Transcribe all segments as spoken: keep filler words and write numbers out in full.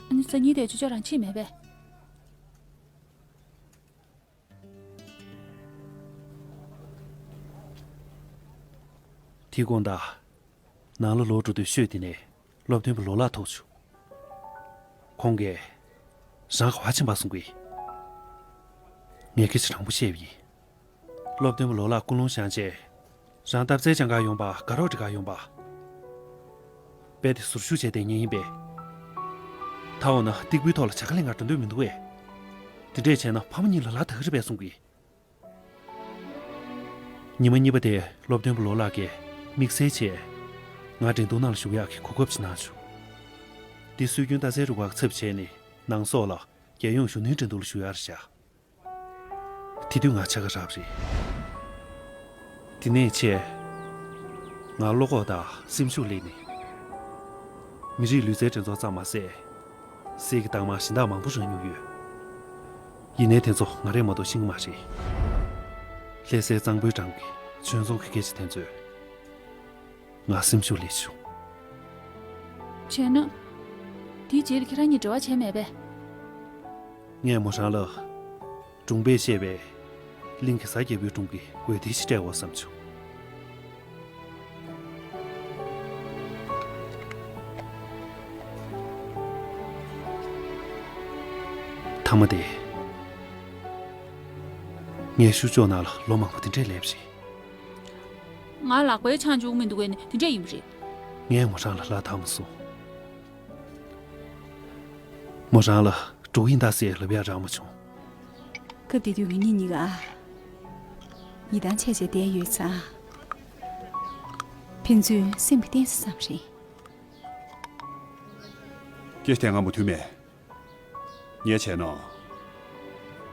ཨ་ནི་སང་ཉིན་དེ་ཅོ་ཅོ་རང་ཕྱིན་མེད་པས། དེ་དགོང་དག་ནང་ལ་ལོག་འགྲོ་དུས་ཤོད་དེ་ནས་སློབ་སྟོན་པ་ལོ་ལགས་ཐུག་བྱུང་། ཁོང་གིས་རང་ག་པར་ཕྱིན་པ་གསུང་གི། ངས་སྐད་ཆ་དྲང་པོ་བཤད་པ་ཡིན། སློབ་སྟོན་པ་ལོ་ལགས་ཀུན་སློང་བཞེངས་རྗེས། རང་སྟབས་རྩེ་སྦྱང་གར་ཡོང་པ་དགའ་རོགས་འགྲིག་གར་ཡོང་པ། དཔེ་དེ་ཟུར་ཞུགས་བྱས་ཏེ་ཉན་ཡིན་པས། ད་འོ་ན་སྟེགས་བུའི་ཐོག་ལ་བྱ་དགའ་ལེན་གར་འགྲོ་འདོད་མི་འདུག་བས། དེ་འདྲས་བྱས་ན་ཕ་མ་གཉིས་ལ་ལ་ད་གི་རེད་པས་གསུང་གི། ཉི་མ་གཉིས་པ་དེ་སློབ་སྟོན་པ་ལོ་ལགས་ཀྱིས་དམིགས་བསལ་བྱས། ང་འགྲན་བསྡུར་ནང་ལ་ཞུགས་ཡག་གི་གོ་སྐབས་ཅིག་གནང་བྱུང་། འདི་སྲོལ་རྒྱུན་རྟ་སའི་རུ་ཁག་གི་ཚབ་བྱས་ནས་ནང་སོག་ལ་རྒྱལ་ཡོངས་གཞོན་ནུའི་འགྲན་བསྡུར་ལ་ཞུགས་ཡག་རེད་བཞག། དེ་དུས་ང་ཆ་ག་རག་རེད། དེ་ནས་ཆེ། ང་བློ་ཁོག་དང་སེམས་ཤུགས་སླེབས་ནས། མི་རིགས་ལུས་རྩལ་འགྲན་ཚོགས་ཙམ་མ་ཟད། གསེར་གྱི་རྟགས་མ་གཞན་དག་མང་པོ་རག་མྱོང་ཡོད། ཡིན་ནའི་དེ་ཚོ་ང་རས་མ་གཏོགས་ཤེས་ཀྱི་མ་རེད། ལྷ་སའི་གཙང་པོའི་འགྲམ་གྱི་ཆོས་རྫོང་གི་སྐད་ཆ་དེ་ཚོས། ང་སེམས་ཤུགས་སླེབས་བྱུང་། བྱས་ན། དེའི་རྗེས་ལ་ཁྱེད་རང་གཉིས་འབྲེལ་བ་བྱས་མེད་པས། ངས་མོ་རང་ལ། སྒྲུང་དཔེ་བཤད་པའི། གླིང་གེ་སར་རྒྱལ་པོའི་སྒྲུང་གི་འོད་སྡེར་ཞིག་སྤྲད་དགོས་བསམ་བྱུང་། མཐའ་མ་དེ། ངས་ཤུ་ཅོག་ནང་ལ་ལོ་མང་པོ་དེ་འདྲས་སླེབས་རེད། ང་ལག་པའི་ཆང་བཅུག་མི་འདུག་གས་ནི་དེ་འདྲས་ཡིན་པ་རེད། ངས་མོ་རང་ལ་ལབ་ཐག་མ་སོང་། མོ་རང་ལ་འགྲོ་གི་ཡིན་ད་ཟེར་ལབ་ཡག་རག་མ་བྱུང་། སྐབས་དེ་དུས་ང་གཉིས་གཉིས་ཀ་ཡིད་ཐང་ཆད་བྱས་བསྡད་ཡོད་ཙང་། ཕན་ཚུན་སེམས་ཀྱི་གཏིང་ཟེར་ཙམ་རེད། སྐད་ཆ་དེ་སྔ་མོ་ཐུག་མེད། ངས་བྱས་ན།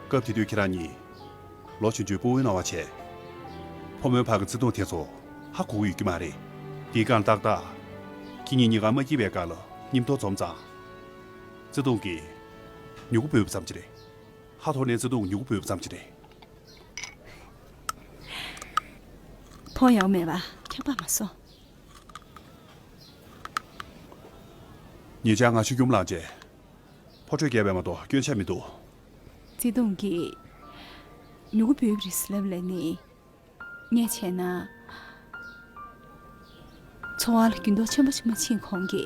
སྐབས་དེ་དུས་ཁྱེད་རང་གཉིས་ལོ་ཆུང་ཆུང་སྤོ་བོའི་སྣང་བ་བྱས། ཕོ་མོའི་བར་གྱི་བརྩེ་དུང་དེ་ཚོ་ཧ་གོ་གི་ཡོད་ཀྱི་མ་རེད། དེའི་སྒང་ཏག་ཏག་ཁྱེད་གཉིས་གཉིས་ཀ་མ་སྐྱིད་པའི་སྐབས་ལ་མཉམ་དུ་འཛོམས་ཙང་། བརྩེ་དུང་གིས་མྱུ་གུ་འབུས་པ་ཙམ་གྱིས་རེད། ཧ་ཐོར་ནས་བརྩེ་དུང་མྱུ་གུ་འབུས་པ་ཙམ་གྱིས་རེད། ཕོ་ཡང་མེད་པ་ཁྱབ་པ་མ་སོང་། ཉེ་ཆར་ང་ཆུ་སྐྱོམ་ལངས་རྗེས། ཕོ་ཁྲོས་བརྒྱབ་པ་མ་གཏོགས་སྐྱོན་ཆ་མི་འདུག། བརྩེ་དུང་གིས་མྱུ་གུ་འབུས་པ་རེད་ཟེར་ལབ་ལ་ནི། ངས་བྱས་ན། འཚོ་བ་ལ་འགྱུར་ལྡོག་ཆེན་པོ་ཞིག་མ་ཕྱིན་གོང་གི།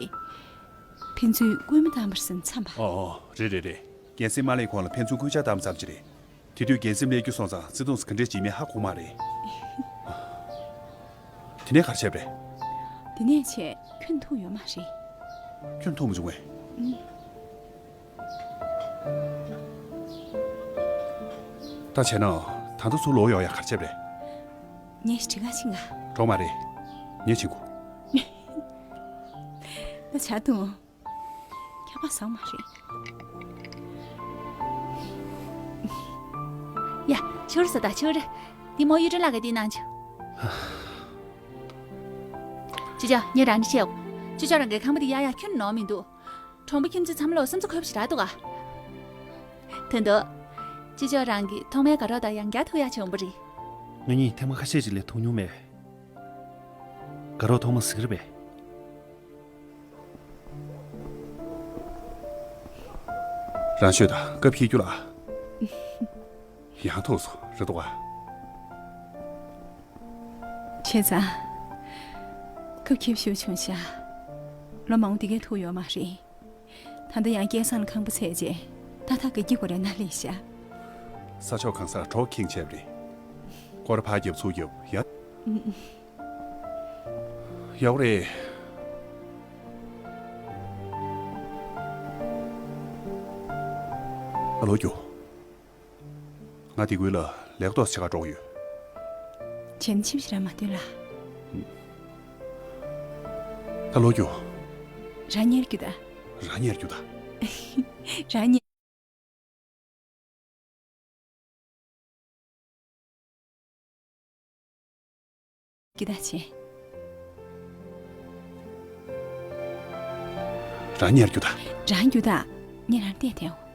ཕན་ཚུན་སྐུལ་མ་བཏང་བར་སེམས་འཚམས་པ། ཨོ་ཨོ། རེད་རེད་རེད། འགན་སེམས་མ་ལེན་གོང་ལ་ཕན་ཚུན་སྐུལ་ལྕག་བཏང་ཙམ་ཅིག་རེད། དེ་དུས་འགན་སེམས་སླེབས་རྒྱུ་སོང་ཙང་བརྩེ་དུང་ག་འདྲས་བྱེད་མིན་ཧ་གོ་མ་རེད། དེ་ནས་ག་རེ་བྱས་པ་རེད། དེ་ནས་བྱས་ཁྱོན་ཐུག་ཡོད་མ་རེད། ཁྱོན་ཐུག་མ་བྱུང་ངས། ད་བྱས་ན་ད་ལྟ་ཚུར་ལོག་ཡོང་ཡ་ག་རེ་བྱས་པ་རེད། ངས་ཞིག་ག་ཕྱིན་ག། གྲོགས་མ་རེད། ངས་ཕྱིན་དགོས། ད་བྱ་དུང་། ཁྱབ་པ་བཟང་མ་རེད། ཡ། ཕྱུར་ས་ད་ཕྱུར། འདི་མོ་གཡུ་སྒྲོན་ལགས་ཀྱིས་འདི་གནང་བྱུང་། ཅི་ཅག་ངས་རང་ནི་བཤད། ཅི་ཅག་རང་གི་ཁང་པ་འདི་ཡག་ཡག་ཁྱོན་ནོར་མི་འདུག། གྲོང་པ་ཁྱིམ་མཚེས་ཚང་མ་ལོ་བསམ་ཚུལ་འཁོར་བ་ཞིག་རག་འདུག་ག། དོན་དུ། ཅི་ཅག་རང་གིས་ཐོག་མའི་དགའ་རོགས་དང་ཡང་བསྐྱར་ཐུག་ཡག་བྱུང་བ་རེད། ང་གཉིས་ཐེངས་མ་ཁ་ཤས་ཤིག་ལས་ཐུག་མྱོང་མེད། དགའ་རོགས་ཐོག་མ་ཟིག་རེད་པས། རང་ཤོད་དང་སྐབས་ཤེས་རྒྱུ་ལ། ཡང་ཐུག་སོང་རེད་འདུག་ག། བྱས་ཙང་། སྐབས་ཁེབས་ཤུགས་བྱུང་ཤག། ལོ་མང་པོ་འདི་གས་ཐུག་ཡོད་མ་རེད། ད་ལྟ་ཡང་སྐལ་བཟང་ལ་ཁང་པ་བཙལ་རྗེས་ད་ལྟ་དགའ་སྐྱིད་སྒོ་རའི་ནང་སླེབས་ཤག། ས་ཕྱོགས་གང་སར་གྲོགས་ཁེངས་བྱས་པ་རེད། སྐོར་ར་ཕར་རྒྱབ་ཚུར་རྒྱབ་ཡ། ཡག་པོ་རེད། ཨ་ལོ་རྒྱུ། ང་དེ་ཁུལ་ལ་ལས་ཀ་ཏོག་ཙམ་བྱེད་གར་འགྲོ་གི་ཡོད། བྱས་ན་ཕྱིན་པ་ཞིག་རག་མ་འདུག་ལ། ད་ལོ་རྒྱུ། རང་ཉལ་རྒྱུ་ད། རང་ཉལ་རྒྱུ་ད། རང་ཉལ། རྒྱུ་ད་བྱས། རང་ཉལ་རྒྱུ་ད། རང་རྒྱུ་ད། ངས་རང་བལྟས་ཐལ།